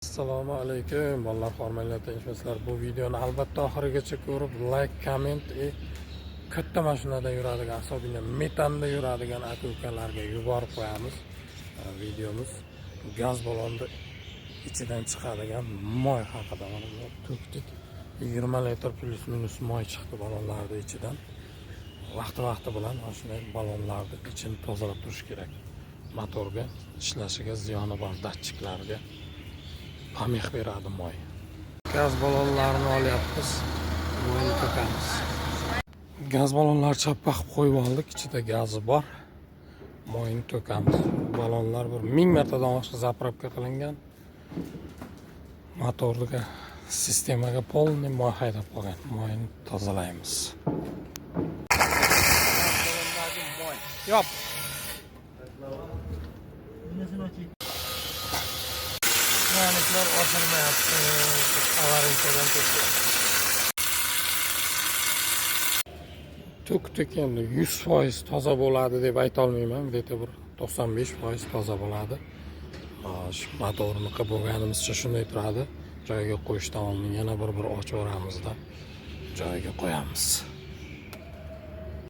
Assalomu alaykum, bolalar, hormanglar, tinchmisizlar? Bu videoni albatta oxirigacha ko'rib, like, comment и katta mashinada yuradigan, особенно metanda yuradigan aka ukalarga yuborib qo'yamiz. Videomiz gaz ballonni ichidan chiqadigan moy haqida. Mana bu to'kdik, 20 litr плюс минус moy chiqdi ballonlarni ichidan. Vaqti vaqti bilan mana shunday ballonlarni ichini tozalab turish kerak. Motorga ishlashiga ziyoni bor, datchiklarga помех beradi moy. Gaz ballonlarini olyapmiz, moyni to'kamiz. Gaz ballonlar chappa qilib qo'yib oldik, ichida gazi bor, moyni to'kamiz. Ballonlar bir 1000 martadan oshiq заправка qilingan, motorga, sistemaga полный moy haydab qolgan. Moyni tozalaymiz. Gaz ballondagi moy yop. Краник lar ochilmayapti, аварийка dan to'kyapti. To'kdik, endi 100% toza bo'ladi deb aytolmayman, где-то bir 95% toza bo'ladi. Shu motorniqi bo'lganimizcha shunday turadi. Joyiga qo'yishdan oldin yana bir ochib yuboramizda, joyiga qo'yamiz.